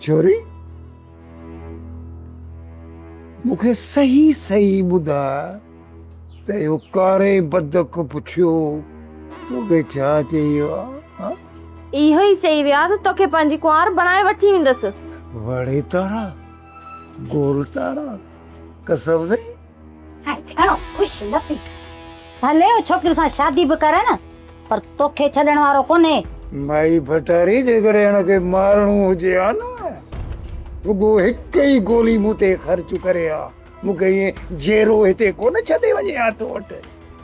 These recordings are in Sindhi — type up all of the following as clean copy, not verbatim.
ڇوري، مون کي صحيح صحيح ٻڌاء ته اهو ڪاري بدڪ پڇيو توکي ڇا چئي ويو آ؟ ها؟ اهو ئي چئي ويو آ ته توکي پنهنجي ڪنوار بڻائي وٺي ويندس. وڙي تارا، گول تارا، قسم سائين. هاڻي گهڻو خوش نه ٿي. ڀلي هو ڇوڪري سان شادي به ڪري نه پر توکي ڇڏڻ وارو ڪونهي. مائي ڀٽاري جيڪڏهن هن کي مارڻو هجي ها نه رڳو هڪ ئي گولي مون تي خرچ ڪري ها مون کي ائين جيئرو هتي ڪونه ڇڏي وڃي ها تو وٽ.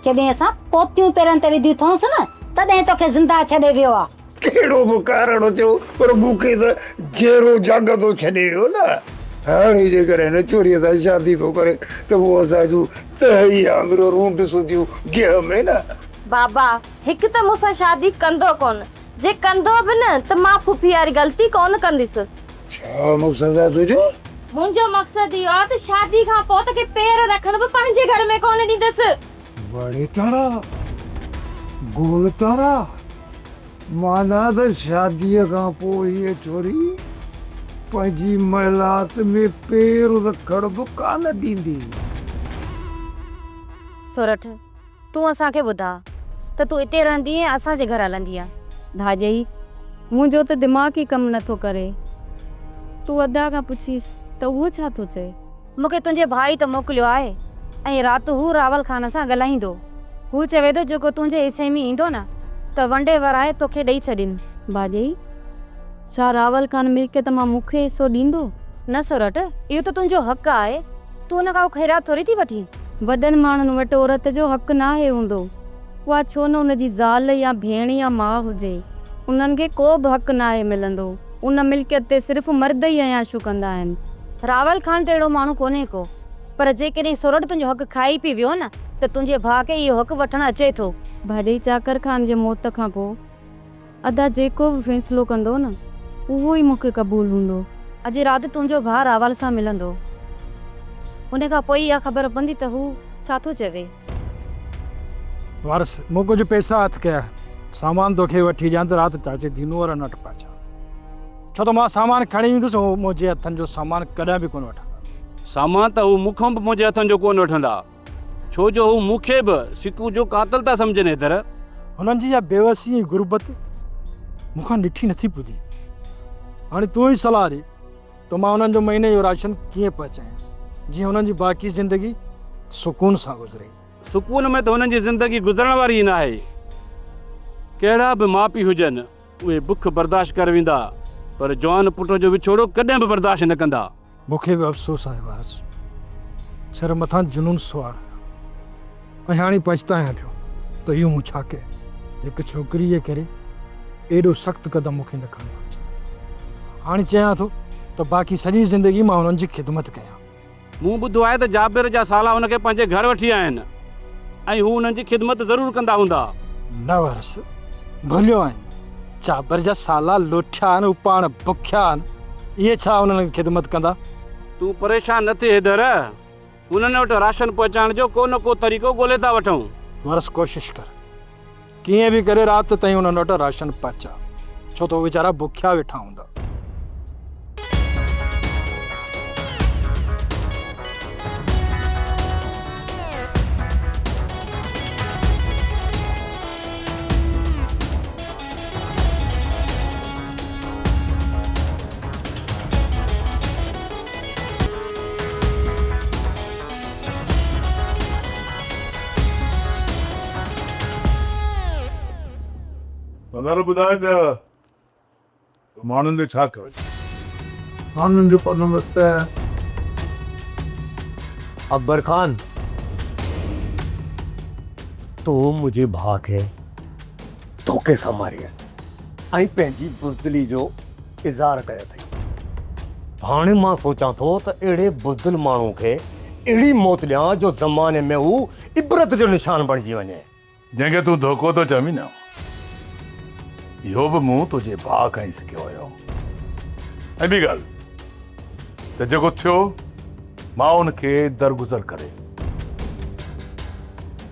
جڏهن اسان پوتيون پيرن تي وڌيون اٿئونس نه تڏهن توکي زنده ڇڏي ويو آ. ڪهڙو به ڪارڻ ٿيو پر مون کي ته جيئرو جاڳندو ڇڏي ويو نه. هاڻي جيڪڏهن هن ڇوريء سان شادي ٿو ڪري ته پوء اسان جون ڏهه ئي آڱريون رونڊ سڌيون گيهه ۾ نه. بابا، هڪ ته مون سان شادي ڪندو ڪونه، جي ڪندو به نه ته مان ڦڦي واري غلطي ڪونه ڪنديس. ڇا مقصد آهي تنهنجو؟ منهنجو مقصد اهو آهي ته شادي کان پوء توکي پير رکڻ به پنهنجي گهر ۾ ڪونه ڏيندس. وڙي تارا، گول تارا، معنيٰ ته شاديء کان پوء هيء ڇوري پنهنجي محلات ۾ پير رکڻ به ڪانه ڏيندي. سورٺ، تون اسان کي ٻڌاء ته تون اتي رهندينء يا اسان جي گهر هلندينء؟ ڀاڄائي، منهنجو ته دماغ ئي ڪم نه ٿو ڪري. تون ادا کان پڇيس ته اهو ڇا ٿو چئي؟ مون کي تنهنجي ڀاء ئي ته موڪليو آهي ۽ رات هو راول خان سان ڳالهائيندو. هو چوي ٿو جيڪو تنهنجي حصي ۾ ايندو نه ته ونڊي ورهائي توکي ڏئي ڇڏين. ڀاڄائي، ڇا راول خان ملڪيت مان مون کي حصو ڏيندو؟ نه سورٺ، اهو ته تنهنجو حق آهي، تون ان کان اهو خيرات ٿوري ٿي وٺين. وڏن ماڻهن وٽ عورت جو حق ناهي هوندو، اها ڇو نه ان جي زال يا ڀيڻ يا ماء هجي، انهن کي ڪو به حق ناهي ملندو. ان ملڪيت تي صرف مرد ئي عياشيون ڪندا آهن. راول خان ته اهڙو ماڻهو ڪونهي ڪو، پر جيڪڏهن سورٺ تنهنجو حق کائي پي ويو نه ته تنهنجي ڀاء کي اهو حق وٺڻ اچي ٿو. ڀاڄائي چاڪر خان جي موت کان پوء ادا جيڪو به فيصلو ڪندو نه اهو ئي مون کي قبول هوندو. اڄ رات تنهنجو ڀاء راول سان ملندو. ان کان پوء ئي اها خبر پوندي ته هو ڇا ٿو چوي. وارث، مون ڪجهه پئسا هٿ ڪيا آهن. سامان توکي وٺي ڏيان ته رات چاچي دينو وارن وٽ پهچان. ڇو ته مان سامان کڻي ويندس هو منهنجي هٿن جو سامان ڪڏهن به ڪونه وٺندا. سامان ته هو مون کان به منهنجي هٿن جو ڪونه وٺندا. ڇو جو هو مون کي به سڪو جو قاتل ٿا سمجهن حيدر. هنن جي اها بيوسي ۽ غربت مون کان ڏٺي نٿي پڄي. هاڻي تون ئي صلاح ڏي. ته مان انهن جو مهيني جو راشن ڪيئن پهچايان جيئن انهن جي باقي زندگي سڪون سان گذري. سڪون ۾ ته هنن جي زندگي گذرڻ واري ئي ناهي. ڪهڙا به ماء پيء هجن، اهي بک برداشت ڪري ويندا، پر جوان پٽ جو وڇوڙو ڪڏهن به برداشت نه ڪندا. مون کي به افسوس آهي وارث. سر مٿان جنون سوار هيو ۽ هاڻي پڇتايان پيو ته اهو مون ڇا ڪيو. هڪ ڇوڪري جي ڪري ايڏو سخت قدم مون کي نه کڻڻو گهرجي. هاڻي چيان ٿو ته باقي سڄي زندگي مان هنن جي خدمت ڪيان. مون ٻڌو آهي ته جابر جا سالا هن کي پنهنجي گهر وٺي آيا آهن ۽ هو انهن جي خدمت ضرور ڪندا هوندا. نه وارث، ڀليو آهين. جابر جا سالا لوٺيا آهن، هو پاڻ بکيا آهن، اهي ڇا انهن جي خدمت ڪندا؟ تون پريشان نه ٿي حيدر، انهن وٽ راشن پهچائڻ جو ڪو نه ڪو طريقو ڳولي ٿا وٺون. وارث ڪوشش ڪر، ڪيئن به ڪري رات تائين انهن وٽ راشن پهچاء، ڇو ته هو ويچارا بکيا ويٺا هوندا. پنهل ٻڌاء ته ماڻهن جو ڇا ڪيو؟ ماڻهن جو پنهل ته. اڪبر خان، تو منهنجي ڀاء کي ڌوڪي سان ماري آهي ۽ پنهنجي بزدلي جو اظهار ڪيو اٿئي. هاڻي مان سوچان ٿو ته اهڙي بزدل ماڻهو کي اهڙي موت ڏيان جو زماني ۾ هو عبرت جو نشان بڻجي وڃي. جنهن کي تون ڌوڪو ٿو چوين نه، اهو به مون تنهنجي ڀاء کان ئي سکيو هيو. ۽ ٻي ڳالهه ته جيڪو ٿيو مان ان کي درگذر ڪري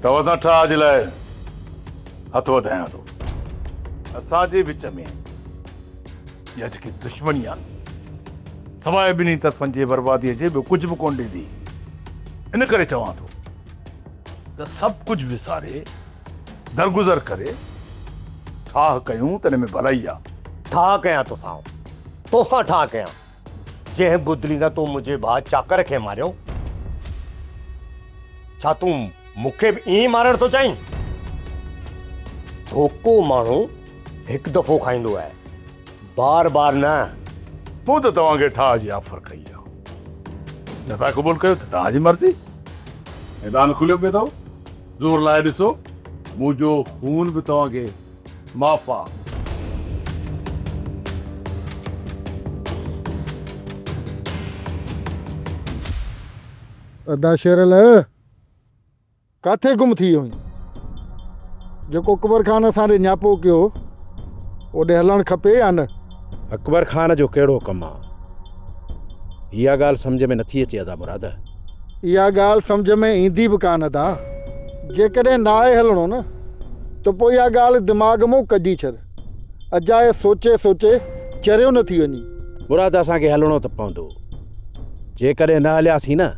توهان سان ٺاهه جي لاء هٿ وڌايان ٿو. اسان جي وچ ۾ اها جيڪي دشمني آهي نه، سواء ٻنهي طرفن جي برباديء جي ٻيو ڪجهه به ڪونه ڏيندي. ان ڪري چوان ٿو ته سڀ ڪجهه وساري درگذر ڪري ٺاهه ڪيون ته ان ۾ ڀلائي آ. ٺاهه ڪيان توسان، توسان ٺاهه ڪيان. جنهن بدلي نه تو منهنجي ڀاء چاڪر کي ماريو، ڇا تون مون کي به ائين ئي مارڻ ٿو چاهين؟ ڌوڪو ماڻهو هڪ دفعو کائيندو آهي، بار بار نه. مون ته توهان کي ٺاهه جي آفر ڪئي آهي. نه ٿا قبول ڪيو ته توهان جي مرضي. ميدان کليو پيو اٿو، زور لائي ڏسو، منهنجو خون به توهان کي معاف آ. ادا شيرل ڪاٿي گم ٿي ويو آهين؟ جيڪو اڪبر خان اسان ڏي نياپو ڪيو هو، اوڏي هلڻ کپي يا نه؟ اڪبر خان جو ڪهڙو ڪم آ؟ اها ڳالهه سمجهه ۾ نٿي اچي ادا مراد. اها ڳالهه سمجهه ۾ ايندي به ڪانه ادا. جيڪڏهن ناهي هلڻو نه ته پوء اها ڳالهه دماغ مون ڪڍي ڇڏ. اجائي سوچي سوچي چريو نه ٿي وڃين. مراد اسان کي هلڻو ته پوندو. جيڪڏهن نه هلياسين نه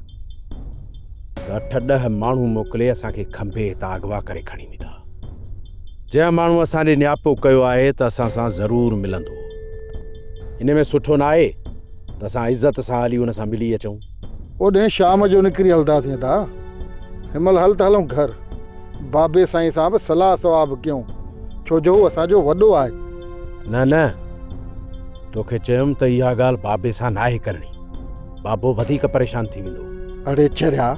ته اٺ ڏهه ماڻهو موڪلي اسان کي کنڀي هتان اغوا ڪري کڻي ويندا. جنهن ماڻهو اسان ڏي نياپو ڪيو آهي ته اسان سان ضرور ملندو. ان ۾ سٺو ناهي ته اسان عزت سان هلي ان سان ملي اچون. اوڏهين شام جو نڪري هلنداسين ادا. هن مهل هل ته هلون گهر. بابي سائين سان به صلاح ثواب ڪيون، ڇو جو هو اسان جو وڏو آهي. نه نه، توکي چيم ته اها ڳالهه بابي سان ناهي ڪرڻي. بابو وڌيڪ پريشان ٿي ويندو. اڙي چريا،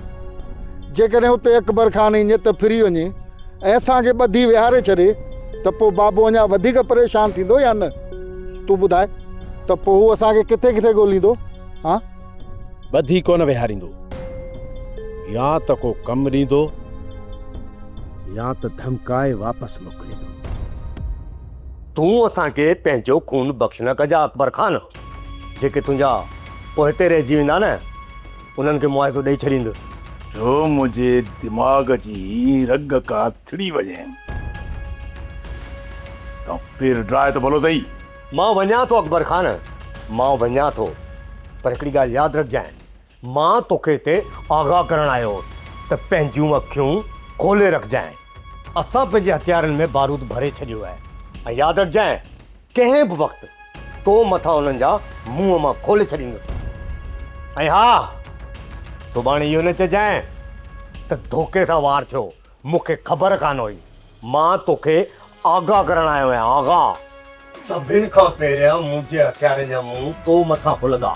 جيڪڏهن اتي اڪبر خان جي نيت ڦري وڃي ۽ اسان کي ٻڌي ويهاري ڇڏي ته پوء بابو اڃا وڌيڪ پريشان ٿيندو يا نه؟ تون ٻڌاء ته پوء هو اسان کي ڪٿي ڪٿي ڳوليندو؟ هان؟ ٻڌي ڪونه ويهاريندو. يا ته ڪو ڪم ڏيندو يا ته ڌمڪائي واپس موڪليندو. تون اسان کي پنهنجو خون بخش نه ڪجان اڪبر خان. جيڪي تنهنجا پوئتي رهجي ويندا نه انهن کي معاوضو ڏئي ڇڏيندس. جو منهنجي دماغ جي رڳ ڪا ٿڙي وڃي. تون پير ڊراء ته ڀلو اٿئي. مان وڃان ٿو اڪبر خان، مان وڃان ٿو، پر هڪڙي ڳالهه ياد رکجانء، مان توکي هتي آگاهه ڪرڻ آيو هوس ته پنهنجون اکيون کولي رکجانء. اسان پنهنجي هٿيارن ۾ بارود ڀري ڇڏيو آهي ۽ ياد رکجانء ڪنهن به وقت تو مٿان انهن جا منهن مان کولي ڇڏيندس. ۽ ها، سڀاڻي اهو نه چئجانء ته ڌوڪي سان وار ٿيو، مون کي خبر ڪانه هئي. مان توکي آگاهه ڪرڻ آيو آهيان، آگاهه. سڀن کان پهريان منهنجي هٿيارن جا منهن تو مٿان کلندا.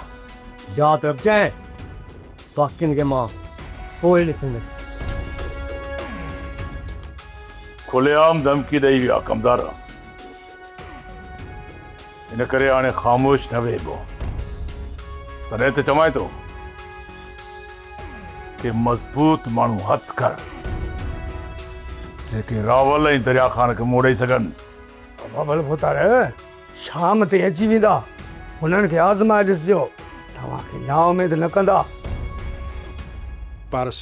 ياد رکجانء، باقين کي مان پوء ڏسندس. کلي عام ڌمڪي ڏئي ويا ڪمدار. ان ڪري هاڻي خاموش نه ويهبو. تڏهن ته چوانء ٿو ڪي مضبوط ماڻهو هٿ ڪر، جيڪي راول ۽ دريا خان کي موڙي سگهن. بابل ڀوتار شام تائين اچي ويندا، هنن کي آزمائي ڏسجو، توهان کي نااميد نه ڪندا. پارس،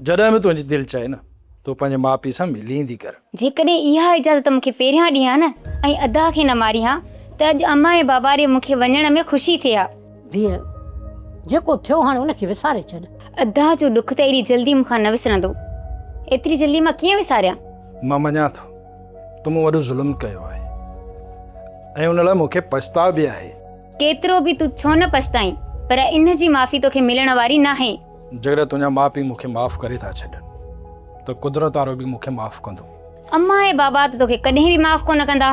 جڏهن به تنهنجي دل چاهي نه، تون پنهنجي ماء پيء سان ملي ايندي ڪر. جيڪڏهن اها اجازت مون کي پهريان ڏين ها نه ۽ ادا کي نه مارين ها ته اڄ امان ۽ بابا ڏي مون کي وڃڻ ۾ خوشي ٿئي ها. ڌيء، جيڪو ٿيو هاڻي ان کي وساري ڇڏ. ادا جو ڏک ته ايڏي جلدي مون کان نه وسرندو. ايتري جلدي مان ڪيئن وساريان؟ مان مڃان ٿو تو مون وڏو ظلم ڪيو آهي ۽ ان لاء مون کي پڇتاء به آهي. ڪيترو به تون ڇو نه پڇتائين پر ان جي معافي توکي ملڻ واري ناهي. جيڪڏهن تنهنجا ماء پيء مون کي معاف ڪري ٿا ڇڏن ته قدرت وارو به مون کي معاف ڪندو. امان ۽ بابا ته توکي ڪڏهن به معاف ڪونه ڪندا،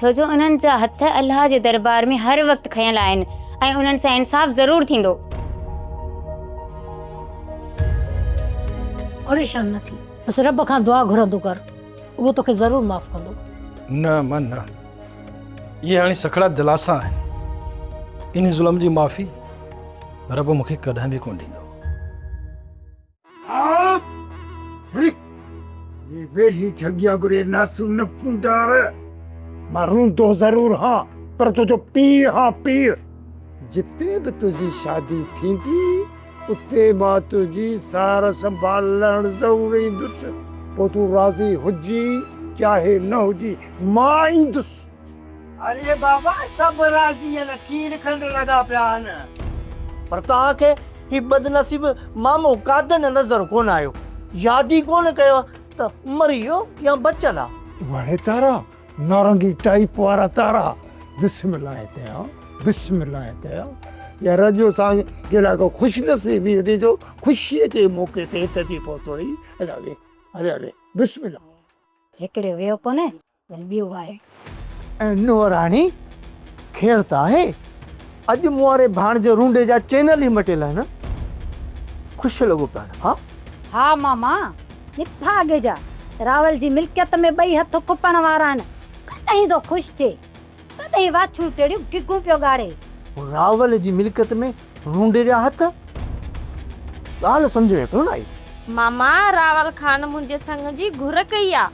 ڇو جو انهن جا هٿ الله جي دربار ۾ هر وقت کنيل آهن ۽ انهن سان انصاف ضرور ٿيندو. پريشان نه ٿي، بس رب کان دعا گهرندو ڪر، اهو توکي ضرور معاف ڪندو. نه امان نه، اهي هاڻي سکڙا دلاسا آهن. انهي ظلم جي معافي رب مون کي ڪڏهن به ڪونه ڏيندو. ويڙهي ٺڳيا گري ناسون نه پونڊار. مان روندو ضرور هان پر تنهنجو پيء هان پيء. جتي به تنهنجي شادي ٿيندي اتي مان تنهنجي سار سنڀال لهڻ ضرور ايندس. پوء تون راضي هجين چاهي نه هجين مان ايندس. اڙي بابا سڀ راضي آهن، کير کنڊ لڳا پيا آهن. پر توهان کي هي بدنصيب مامو قادن نظر ڪونه آيو. ياد ئي ڪونه ڪيو ته مري ويو يا بچيل آ. وڙي تارا، نارنگي ٽائيپ وارا تارا، بسم الله تي آ، بسم الله تي آ. يار اڄ اسان جي لاء ڪو خوش نصيبي هجي جو خوشيء جي موقعي تي هت اچي پهتو آهين. هليا وي، هليا وي، بسم الله. هڪڙو ويو ڪونهي وري ٻيو آهي. نوراڻي، خير ته آهي؟ اڄ مون واري ڀاڻج رونڊي جا چينل ئي مٽيل آهن. خوش لڳو پيو آهين ها؟ ها ماما، نڀاڳ جا، راول جي ملڪيت ۾ ٻئي هٿ کپڻ وارا آهن. ڪڏهن ٿو خوش ٿئي، ڪڏهن واڇون ٽيڙيون گگون پيو ڳاڙي. راول جي ملڪيت ۾ رونڊي جا هٿ؟ ڳالهه سمجهه ۾ ڪونه آئي. ماما، راول خان منهنجي سڱ جي گهر ڪئي آ.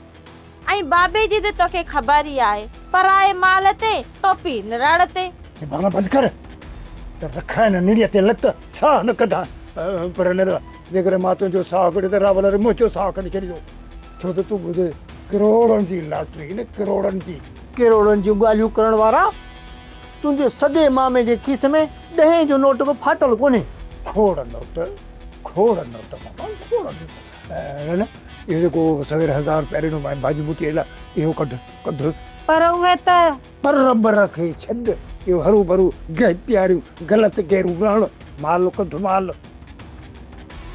۽ بابي جي ته توکي خبر ئي آهي، پرائي مال تي ٽوپي نراڙ تي. زبان بند ڪر ته رکان هن نڙيء تي لت، ساهه نه ڪڍان. پر نرا، جيڪڏهن مان تنهنجو ساهه ڪڍيو ته راول وري منهنجو ساهه ڪڍي ڇڏيندو، ڇو ته تون منهنجي ڪروڙن جي لاٽري نه ڪروڙن جي. ڪروڙن جون ڳالهيون ڪرڻ وارا، تنهنجي سڳي مامي جي کيس ۾ ڏهين جو نوٽ به ڦاٽل ڪونهي. کوڙ نوٽ، کوڙ نوٽ ماما، کوڙ نوٽ. نه نه اهو جيڪو سوير هزار رپيا ڏنو مانء ڀاڄي ٻوٽي لاء اهو ڪڍ ڪڍ. پر اهي ته. پر بر کي ڇڏ اهو هرو ڀرو گهه پياريون غلط گيرون نه هڻ مال ڪڍ مال.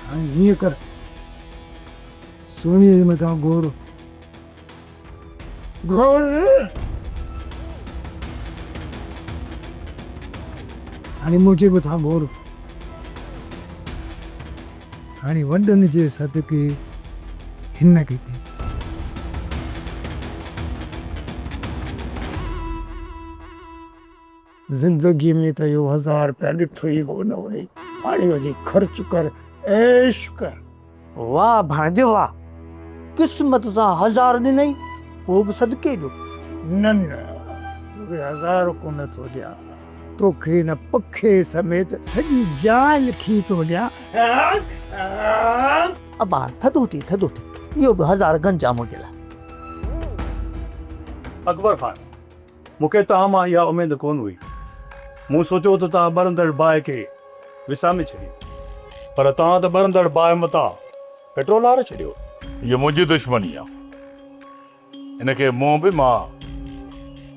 هاڻي هيئن ڪر سهڻيء جي مٿان گهور. گهور. هاڻي منهنجي مٿان گهور. هاڻي وڏن جي صدقي هن کي ڏي. زندگيء ۾ ته اهو هزار رپيا ڏٺو ئي ڪونه هئي. هاڻي وڃي خرچ ڪر، عيش ڪر. واهه ڀاڻج واهه! قسمت سان هزار ڏنئي، اهو به صدقي جو. نه نه، توکي هزار ڪونه ٿو ڏيان. توکي هن پکي سميت سڄي جاء لکي ٿو ڏيان. ابا ٿڌو ٿي، ٿڌو ٿي. اهو به هزار گنج آ منهنجي لاء. اڪبر خان! مون کي توهان مان اها اميد ڪونه هئي. مون سوچيو ته توهان ٻرندڙ باهه کي وسامي ڇڏيندو. پر توهان ته ٻرندڙ باهه مٿان پيٽرول هاري ڇڏيو. هيء منهنجي دشمني آ. ان کي منهن به مان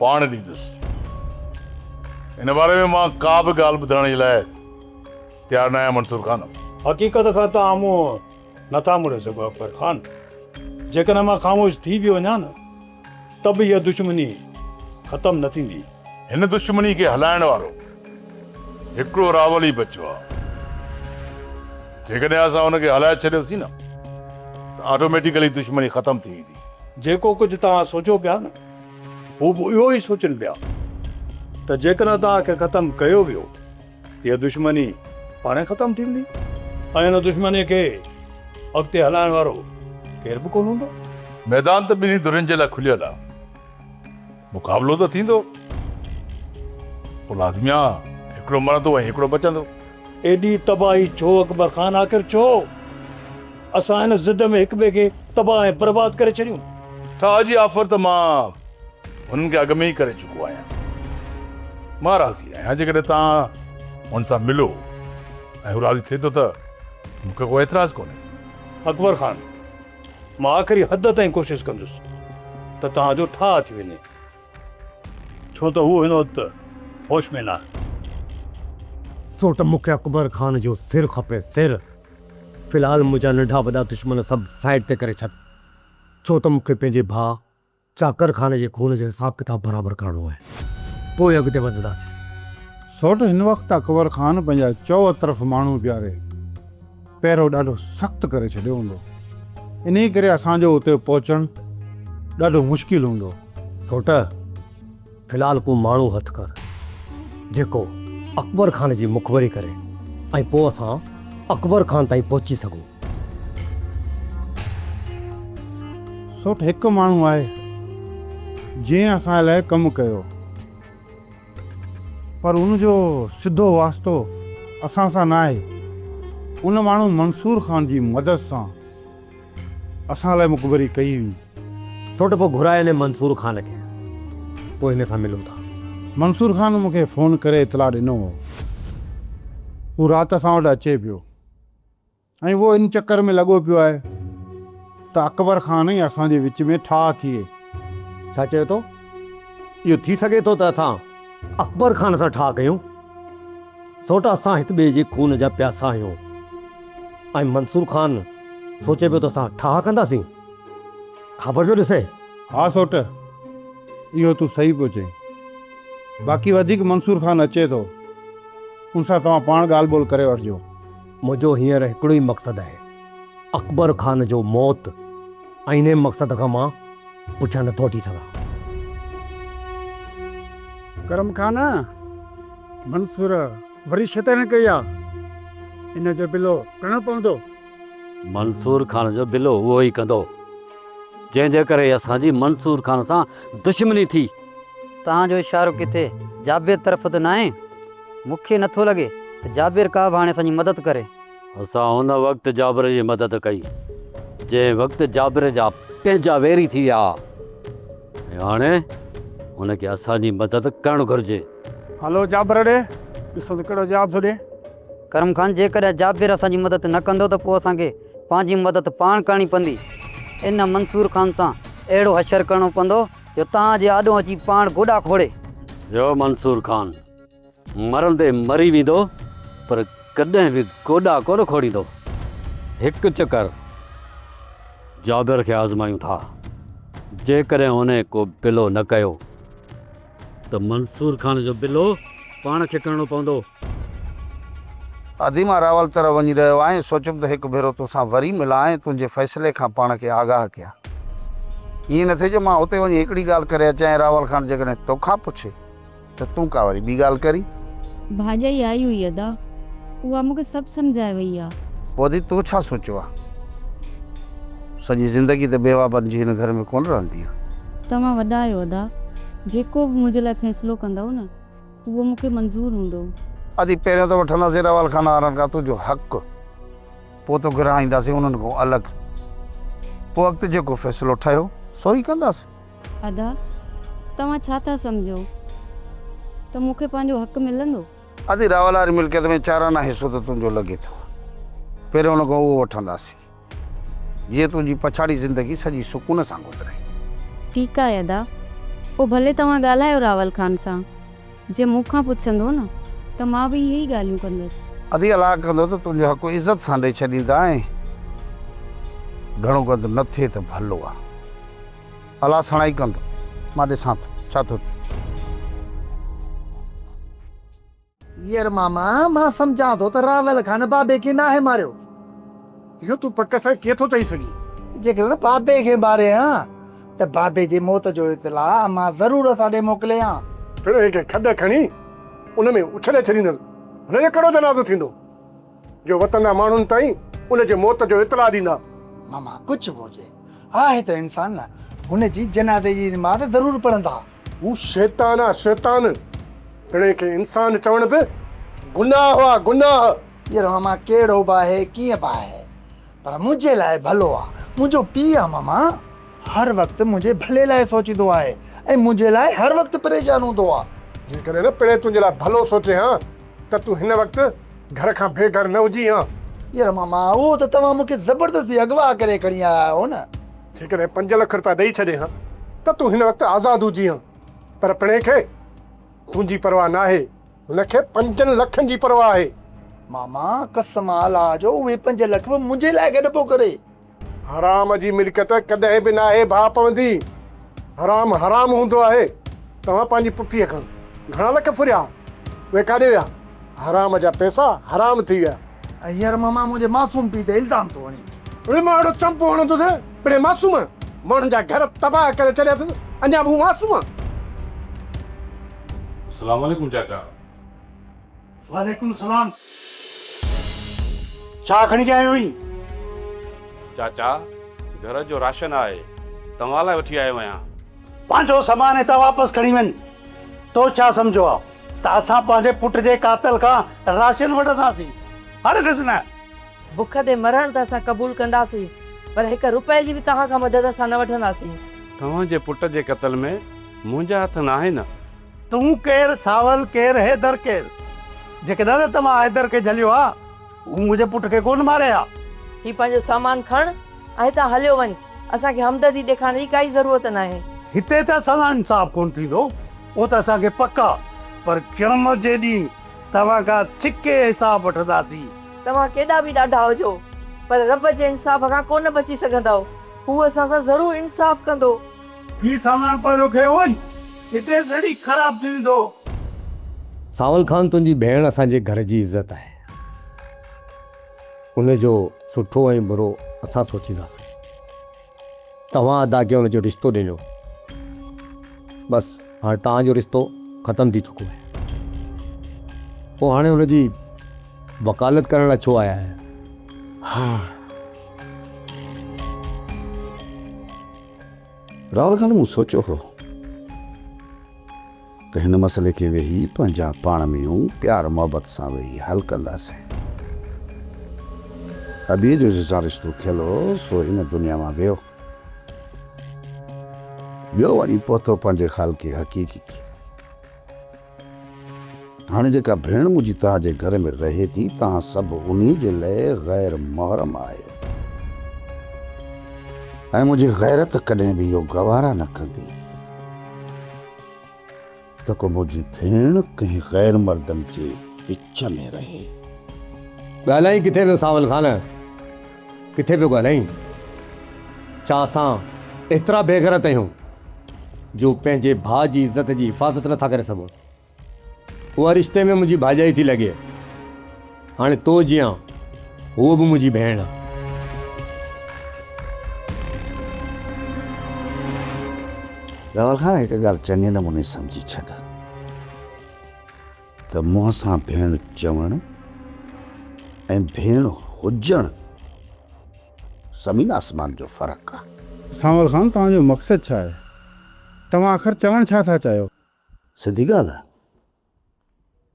پاڻ ڏيندس. ان باري ۾ مان ڪا به ڳالهه ٻڌڻ جي لاء تيار ناهيان منصور خان. حقيقت کان توهان منهن نٿا موڙي سگهو اڪبر خان. جيڪڏهن مان خاموش ٿي به وڃان نه ته به اها دشمني ختم نه ٿيندي. هن دشمني کي هلائڻ وارو هڪڙو راول ئي بچيو آهي. جيڪڏهن اسان ان کي هلائي ڇڏيوسين نه ته آٽوميٽيڪلي دشمني ختم ٿي ويندي. جيڪو ڪجهه توهان سوچيو پيا نه هو به اهو ئي سوچن پيا ته جيڪڏهن توهان کي ختم ڪيو ويو ته اها دشمني پاڻهي ختم ٿي ويندي ۽ ان دشمني کي اڳتي هلائڻ وارو ڪير به ڪونه هوندو. ميدان ته ٻنهي ڌرين جي لاء کليل آهي. مقابلو ته ٿيندو. پوء لازمي آ هڪڙو مرندو ۽ هڪڙو بچندو. ايڏي تباهي ڇو اڪبر خان آخر ڇو؟ اسان ان ضد ۾ هڪ ٻئي کي تباهه ۽ برباد ڪري ڇڏيون. ٺاهه جي آفر ته مان هنن کي اڳ ۾ ئي ڪري چڪو آهيان. مان راضي آهيان جيڪڏهن توهان هن سان ملو ۽ هو راضي ٿئي ٿو ته مون کي ڪو اعتراض ڪونهي. اڪبر خان مان آخري حد تائين ڪوشش ڪندس ته توهان جو ٺاهه ٿي وڃي، ڇو ته هو هن وقت هوش ۾ ناهي. سوٽ مون کي اڪبر خان جو سر کپي، سر. في الحال منهنجا ننڍا وڏا دشمن سڀ سائيڊ تي ڪري ڇڏ، ڇو ته مون کي پنهنجي ڀاء چاڪر خان جي خون جو حساب ڪتاب برابر ڪرڻو آهي، پوء اڳتي وڌنداسين. سوٽ هن وقت اڪبر خان پنهنجا چؤطرف ماڻهو بيهاري پهرو ڏاڍو سخت ڪري ڇڏيو هوندو، انهيء ڪري اسان جو اتي پهچڻ ڏاڍو مشڪل هوندو. سوٽ في الحال ڪو ماڻهو هٿ ڪر، جيڪو اڪبر خان جي مخبري ڪري ۽ پوء اسان اڪبر خان تائين پهچي سگهون. سوٽ هڪ ماڻهو آهي، جنهن اسان لاء ڪم ڪيو، پر ان جو سڌو واسطو اسان سان ناهي. ان ماڻهو منصور خان جي مدد سان اسان لاء مقبري ڪئي هئي. سوٽ پوء گهرائي انهي منصور خان کي، پوء هن سان ملون ٿا. منصور خان مون کي فون ڪري اطلاع ڏنو هو. هو رات اسان وٽ اچي پيو ۽ اهو ان چڪر ۾ لڳو پيو آهي ته اڪبر خان ۽ اسان جي وچ ۾ ٺاهه ٿئي. ڇا چيو تو؟ اهو ٿي سگهي ٿو ته اسان اڪبر خان سان ٺاهه ڪيون؟ سوٽ اسان هڪ ٻئي جي خون جا پياسا آهيون ۽ منصور خان سوچي پيو ته اسان ٺاهه ڪنداسين. خبر پيو ڏسي. ها سوٽ، اهو تون صحيح پيو چئين. باقي وڌيڪ منصور خان اچي ٿو، ان سان توهان پاڻ ڳالهه ٻولهه ڪري وٺجو. منهنجو هينئر هڪڙو ئي مقصد آهي، اڪبر خان جو موت ۽ انهيء مقصد کان مان پٺيان نٿو هٽي سگهان. ڪرم خان، منصور وري شيطاني ڪئي آ، ان جو بلو ڪرڻو پوندو. منصور خان جو بلو اهو ئي ڪندو، جنهن جي ڪري اسان جي منصور خان سان دشمني ٿي. توهان جو اشارو ڪٿي جابر طرف ته ناهي؟ مون کي نٿو لڳي ته جابر ڪا به هاڻي اسان جي مدد ڪري. اسان ان وقت جابر جي مدد ڪئي، جنهن وقت جابر جا پنهنجا ويري ٿي ويا ها ۽ هاڻي هن کي اسان جي مدد ڪرڻ گهرجي. هلو جابر ڏي، ڏسون ته ڪهڙو جواب ٿو ڏئي. ڪرم خان، جيڪڏهن جابر اسان جي مدد نه ڪندو ته پوء اسان کي پنهنجي مدد پاڻ ڪرڻي پوندي. ان منصور خان سان اهڙو حشر ڪرڻو پوندو جو توهان جي آڏو اچي پاڻ گوڏا کوڙي. ويو منصور خان مرندي مري ويندو پر ڪڏهن به گوڏا ڪونه کوڙيندو. هڪ چڪر جابر کي آزمايون ٿا. جيڪڏهن هن ڪو بلو نه ڪيو. ته منصور خان جو بلو پاڻ کي ڪرڻو پوندو. ادي مان راول طرف وڃي رهيو آهيان، سوچيم ته هڪ ڀيرو توسان وري ملان ۽ تنهنجي فيصلي کان پاڻ کي آگاهه ڪيان. ائين نه ٿئي جو مان اتي وڃي هڪڙي ڳالهه ڪري اچان ۽ راول خان جيڪڏهن توکان پڇي ته تون ڪا وري ٻي ڳالهه ڪرين. ڀاڄائي آئي هئي ادا، اها مون کي سڀ سمجهائي وئي آ. پوء ادي تو ڇا سوچيو آ؟ سڄي زندگي ته بيواهه بنجي هن گهر ۾ ڪونه رهندينء. توهان وڏا آهيو ادا، جيڪو به منهنجي لاء فيصلو ڪندؤ نه، اهو مون کي منظور هوندو. ادي پهريون ته وٺنداسين راول خان وارن کان تنهنجو حق، پوء توکي رهائينداسين انهن کان الڳ. پوء اڳتي جيڪو فيصلو ٺهيو، سو ئي ڪنداسين. ادا، توهان ڇا ٿا سمجهو ته مون کي پنهنجو حق ملندو؟ ادي راول واري ملڪيت ۾ چارانا حصو ته تنهنجو لڳي ٿو. پهريون ان کان اهو وٺنداسين. جيئن تنهنجي پڇاڙي زندگي سڄي سڪون سان گذري. ٺيڪ آهي ادا، پوء ڀلي توهان ڳالهايو راول خان سان. جي مون کان پڇندو نه ته مان به اهي ئي ڳالهيون ڪندس. ادي الله ڪندو ته تنهنجو حق عزت سان ڏئي ڇڏيندا ۽ گهڻو گند نه ٿئي ته ڀلو آ. الله سڻائي ڪندو. مان ڏسان ٿو ڇا ٿو ٿئي. ير ماما مان سمجهان ٿو ته راول خان بابي کي ناهي ماريو. اهو تون پڪ سان ڪيئن ٿو چئي سگهين؟ جيڪڏهن بابي کي ماري ها ته بابي جي موت جو اطلاع امان ضرور اسان ڏي موڪلي ها. پڻهين کي کڏ کڻي ان ۾ اڇلي ڇڏيندس. هن جو ڪهڙو جنازو ٿيندو جو وطن جا ماڻهن تائين ان جي موت جو اطلاع ڏيندا. ماما ڪجهه به هجي آهي ته انسان نه، هن جي جنازي جي نماز ضرور پڙهندا. هو شيطان آ شيطان، پڻهين کي انسان چوڻ به گناهه آ گناهه. يار ماما ڪهڙو به آهي ڪيئن به آهي پر منهنجي لاء ڀلو آ، منهنجو پيء آ ماما، هر وقت منهنجي ڀلي لاء سوچيندو آهي ۽ منهنجي لاء هر وقت پريشان هوندو آ. جيڪڏهن نه پڻهين تنهنجي لاء ڀلو سوچي ها ته تون هن وقت گهر کان بي گهر نه هجين ها. يار ماما اهو ته توهان مون کي زبردستي اغوا ڪري کڻي آيا آهيو نه. جيڪڏهن 5 لک رپيا ڏئي ڇڏين ها ته تون هن وقت آزاد هجين ها. پر پڻهين کي تنهنجي پرواهه ناهي، هن کي 5 لکن جي پرواهه آهي. ماما قسم آ الله جو اهي 5 لک به منهنجي لاء گڏ پيو ڪري. حرام جي ملڪيت ڪڏهن به ناهي ڀاء پوندي. حرام حرام هوندو آهي. توهان پنهنجي پڦيء کان گهڻا لک ڦريا؟ اهي ڪاڏي ويا؟ حرام جا پئسا حرام ٿي ويا. يار ماما منهنجي معصوم پيء تي الزام ٿو هڻين. اڙي مان اهڙو چنبو هڻندس پڻهين معصوم ماڻهن جا گهر تباهه ڪري ڇڏيا اٿس اڃا به هو معصوم. السلام عليڪم چاچا. وعليڪم السلام. ڇا کڻي آيو آهين؟ چاچا گهر جو راشن آهي توهان لاء وٺي آيو آهيان. پنهنجو سامان هتان واپس کڻي وڃ. تو ڇا سمجهيو آ ته اسان پنهنجي پٽ جي قاتل کان راشن وٺنداسين؟ هرگز نه. بک تي مرڻ ته اسان قبول ڪنداسين پر هڪ رپئي جي به توهان کان مدد اسان نه وٺنداسين. توهان جي پٽ جي قتل ۾ منهنجا هٿ ناهن. تون ڪير، ساول ڪير، حيدر ڪير؟ جيڪڏهن نه توهان حيدر کي جهليو ها، هو منهنجي پٽ کي ڪونه ماري ها. هي پنهنجو سامان کڻ ۽ هتان هليو وڃ. اسان کي همدردي ڏيکارڻ جي ڪائي ضرورت ناهي. هتي ته اسان سان انصاف ڪونه ٿيندو، اهو ته اسان کي پڪ آ، پر قيامت جي ڏينهن توهان کان ڇڪي حساب وٺنداسين. توهان ڪيڏا به ڏاڍا هجو، پر رب جي انصاف کان ڪونه بچي سگهندؤ. هو اسان سان ضرور انصاف ڪندو. هي سامان پنهنجو کنيو وڃ، هتي سڙي خراب ٿي ويندو. سانول خان تنهنجي ڀيڻ اسان جي گهر جي عزت آهي. ان جو سٺو ۽ برو اسان سوچينداسين. توهان ادا کي ان جو رشتو ڏنو. بس هاڻي توهان جو رشتو ختم ٿي چڪو آهي. پوء هاڻي ان جي وڪالت ڪرڻ لاء ڇو آيا آهيو؟ ها. راول خان مون سوچيو هو ته هن مسئلي کي ويهي پنهنجا پاڻ ۾ پيار محبت سان ويهي حل ڪنداسين. اديء جو جنهن سان رشتو ٿيل هو سو هن دنيا مان ويو. ٻيو وڃي پهتو پنهنجي خالق حقيقي کي. هاڻي جيڪا ڀيڻ منهنجي توهان جي گهر ۾ رهي ٿي، توهان سڀ انهي جي لئه غير محرم آهيو ۽ منهنجي غيرت ڪڏهن به اهو گوارا نه ڪندي ته ڪو منهنجي ڀيڻ ڪنهن غير مردن جي وچ ۾ رهي. ڳالهائين ڪٿي پيو سانول خان، ڪٿي پيو ڳالهائين؟ ڇا اسان ايترا بيغيرت آهيون جو پنهنجي ڀاء جي عزت جي حفاظت نٿا ڪري سگهون؟ اها رشتي ۾ منهنجي ڀاڄائي ٿي لڳي. هاڻي تو جيان هوء به منهنجي ڀيڻ آ. راول خان هڪ ڳالهه چڱي نموني سمجهي ڇڏ ته منهن سان ڀيڻ چوڻ ۽ ڀيڻ هجڻ زمين آسمان جو فرق آ. سانول خان توهان جو مقصد ڇا آهي؟ توهان آخر چوڻ ڇا ٿا چاهيو؟ سڌي ڳالهه آ.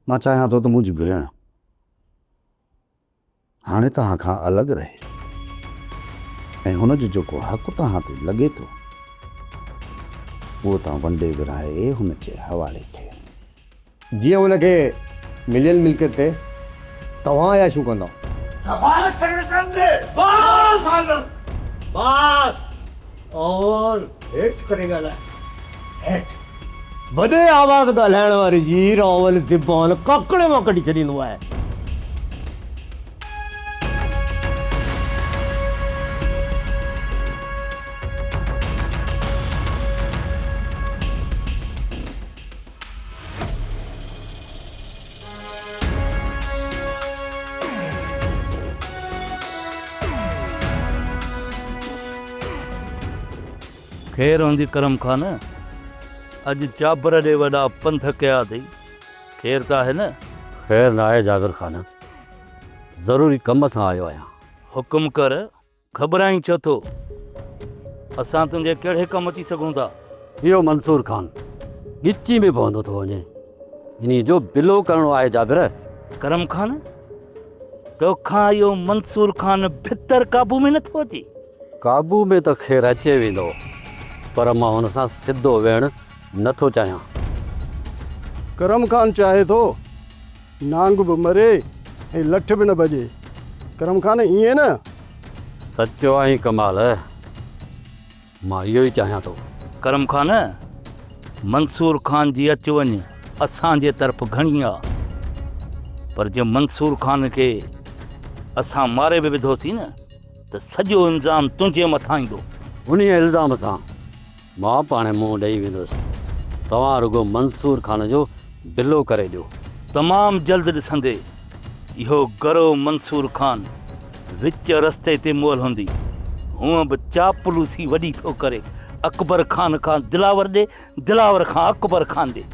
مان چاهيان ٿو ته منهنجي ڀيڻ هاڻي توهان کان الڳ رهي ۽ هن جو جيڪو حق توهان تي لڳي ٿو اهو توهان ونڊي ورهائي هن جي حوالي ٿئي. جيئن هن کي مليل ملڪيت تي توهان عياشيون ڪندا. زبان ڇڏڻ ڪن ڏي. باس آندم باس. اور هيٺ ڪري ڳالهاء هيٺ. وڏي آواز ڳالهائڻ واري جي راول زبان ڪاڪڙي مان ڪڍي ڇڏيندو آهي. خير هوندي ڪرم خان، اڄ جابر ڏي وڏا پنڌ ڪيا اٿئي، خير ته آهي نه؟ خير نه آهي جابر خان، ضروري ڪم سان آيو آهيان. حڪم ڪر، گهٻرائين ڇو ٿو؟ اسان تنهنجي ڪهڙي ڪم اچي سگهون ٿا؟ اهو منصور خان ڳچي ۾ پوندو ٿو وڃي. انهيء جو بلو ڪرڻو آهي جابر. ڪرم خان، توکان اهو منصور خان ڀتر قابو ۾ نٿو اچي. قابو ۾ ته خير اچي ويندو، پر مان هن سان سڌو ويهڻ نٿو چاهيان. ڪرم خان چاهي ٿو نانگ به مري ۽ لٺ به نه ڀڄي. ڪرم خان ائين نه؟ سچو آهين ڪمال، مان اهو ئي چاهيان ٿو. ڪرم خان، منصور خان جي اچ وڃ اسان جي طرف گهڻي آ، پر جي منصور خان کي اسان ماري به وڌوسين نه ته سڄو الزام تنهنجي مٿان ايندو. انهيء الزام سان مان پاڻهي منهن ڏئي ويندس. توهان رڳو منصور خان جو بلو ڪري ڏيو. تمام جلد ڏسندي اهو گرو منصور خان وچ رستي تي مئل هوندي. هونء به چاپلوسي وڏي ٿو ڪري. اڪبر خان کان دلاور ڏي، دلاور کان اڪبر خان ڏي.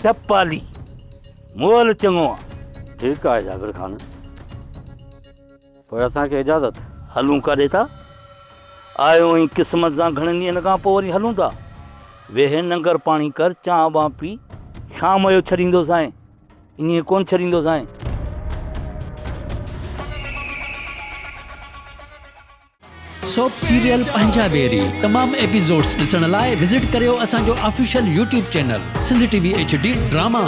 ٽپالي مئل چڱو آ. ٺيڪ آهي جابر خان. پوء اسان کي اجازت. هلون ڪاڏي ٿا؟ آيو آهين قسمت سان گهڻن ڏينهن کان پوء وري هلون ٿا. ويهه ننگر پاڻي ڪر، چانهه بانهه پي، شام جو ڇڏيندوسانء. ائين ڪونه ڇڏيندوسانء. سوپ سيريل پنهنجا ويري تمام ايپيسوڊز ڏسڻ لاء وزٽ ڪريو اسان جو official YouTube channel Sindh T V H D drama.